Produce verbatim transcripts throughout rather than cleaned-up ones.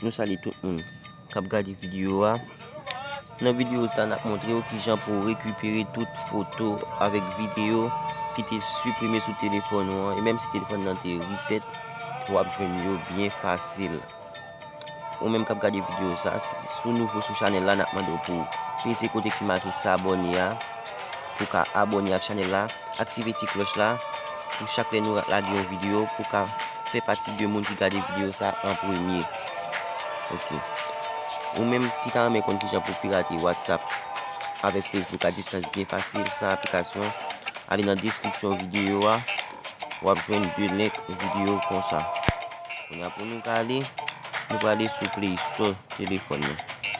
Nou salye tout moun k ap gade videyo a. Nan videyo sa, n ap montre w kijan pou w rekipere tout foto avèk videyo ki te siprime sou telefòn ou an. E menm si telefòn nan te reset, w ap jwenn yo byen fasil. Ou menm k ap gade videyo sa, si, si w nouvo sou chanèl la, n ap mande w pou w peze kote ki make s'abonner a, pou w ka abòne ak chanèl la, aktive ti klòch la, pou chak lè nou lage yon videyo, pou w ka fè pati de moun ki gade videyo sa an premye. Ok. Ou menm ki ta renmen konn kijan pou pirate WhatsApp avèk Facebook a distans byen fasil, san aplikasyon, ale nan deskripsyon videyo a, w ap jwenn de link videyo konsa. Kounye a pou nou ka ale, nou prale sou Play Store telefòn nan.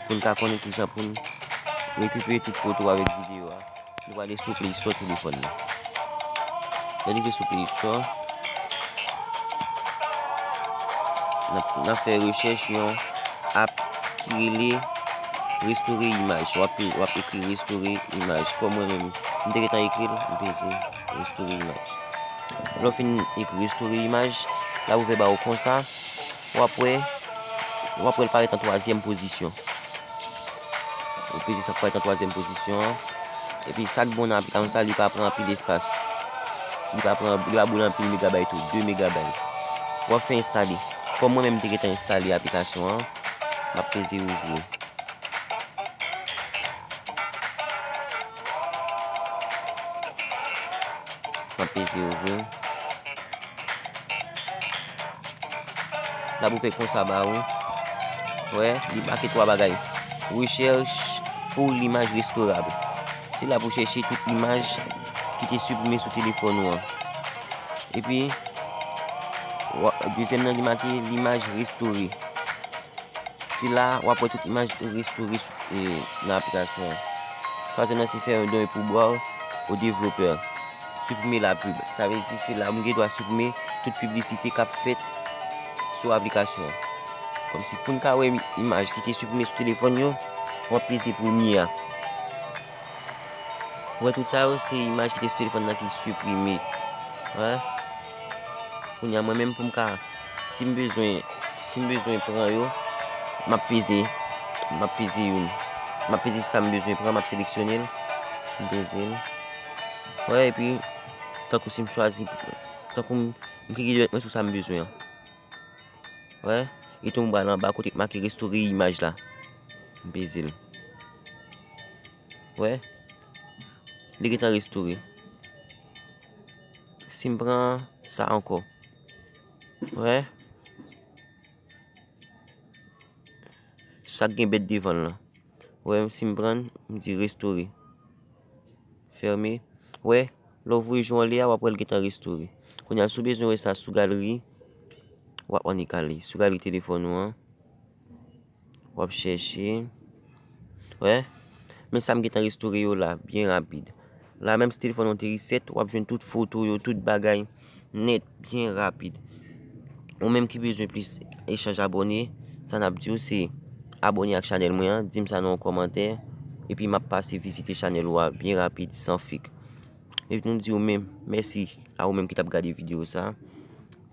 Pou n ka konnen kijan pou n rekipere tout foto avèk videyo a, nou prale sou Play Store telefòn nan. Lè n rive sou Play Store, n ap, n ap fè rechèch yon app ki rele Restore Imaj. W ap, w ap ekri Restore Imaj. Kòm mwen menm, m te gentan ekri l, m peze Restore Imaj. Lè w fin ekri Restore Imaj, l ap ouvè ba w konsa. W ap wè, w ap wè l parèt an twazyèm pozisyon. Ou peze sa k parèt an twazyèm pozisyon an. Epi sa k bon nan aplikasyon sa, li pa pran anpil espas. Li pa pran, li pa boule anpil megabay tou, de megabay. W ap fè enstale. Kòm mwen menm m te gentan enstale aplikasyon an, m ap peze ouvri. M ap peze ouvri. L ap ouvè konsa ba ou. Wè, li make twa bagay. Recherche pour l'image restaurable. Se la pou chèche tout imaj ki te siprime sou telefòn ou an. Epi, wa-, dezyèm nan li make l'image restaurée. Se la w ap wè tout imaj ou restore sou, e, nan aplikasyon an. Twazyèm nan se faire un don et pourboire aux développeurs. Siprime la pub. Sa vle di se la ou gen dwa siprime tout piblisite k ap fèt sou aplikasyon an. Kòmsi pou n ka wè im-, imaj ki te siprime sou telefòn yo, w ap peze premye a. Ou wè tout sa yo, se imaj ki te sou telefòn nan ki siprime. Wè. Kounye a mwen menm pou m ka, si m bezwen, si m bezwen pran yo, m ap peze, m ap peze youn. M ap peze sa m bezwen pran, m ap seleksyone l, m peze l. Wè, epi, tankou si m chwazi, tankou m, m klike dirèkteman sou sa m bezwen an. Wè, e tou m pral anba kote k make restore imaj la. M peze l. Wè, li gentan restore. Si m pran sa ankò. Wè. Sa k gen bèt devan l lan. Wè, si m pran, m di restore. Fèmen. Wè, lè w voye je w anlè a, w ap wè l gentan restore. Kounye a, si w bezwen wè sa sou galri, w ap annik ale. Sou galri telefòn ou an, w ap chèche. Wè, men sa m gentan restore yo la, byen rapid. La, menm si telefòn ou te reset, w ap jwenn tout foto yo, tout bagay nèt, byen rapid. Ou menm ki bezwen plis echanj abòne, sa n ap di w se abòne ak chanèl mwen an, di m sa nan yon kòmantè, epi m ap pase vizite chanèl ou a byen rapid, san fek. Epi nou di w menm, mèsi a ou menm ki t ap gade videyo sa.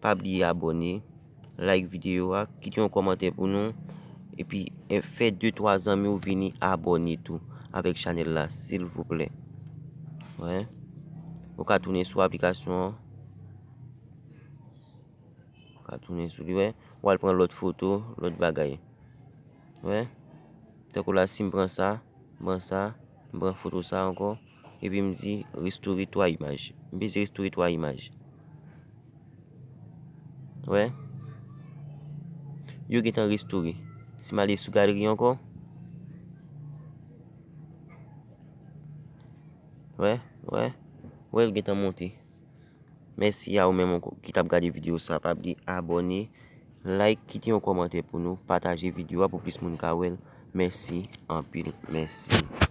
Pa bliye abòne, like videyo a, kite yon kòmantè pou nou, epi, e, fè de twa zanmi w vini abòne tou avèk chanèl la, silvouplè. Wè. Ou ka tounen sou aplikasyon an. Ou ka tounen sou li, wè. W al pran lòt foto, lòt bagay. Wè. Tankou la, si m pran sa, m pran sa, m pran foto sa ankò. Epi m di restore twa imaj. M peze restore twa imaj. Wè. Yo gentan restore. Si m ale sou galri ankò. Wè, wè. Wè, l gentan monte. Mèsi a ou menm ankò ki t ap gade videyo sa. Pa bliye abòne, like, kite yon kòmantè pou nou, pataje videyo a pou plis moun ka wè l. Mèsi anpil, mèsi.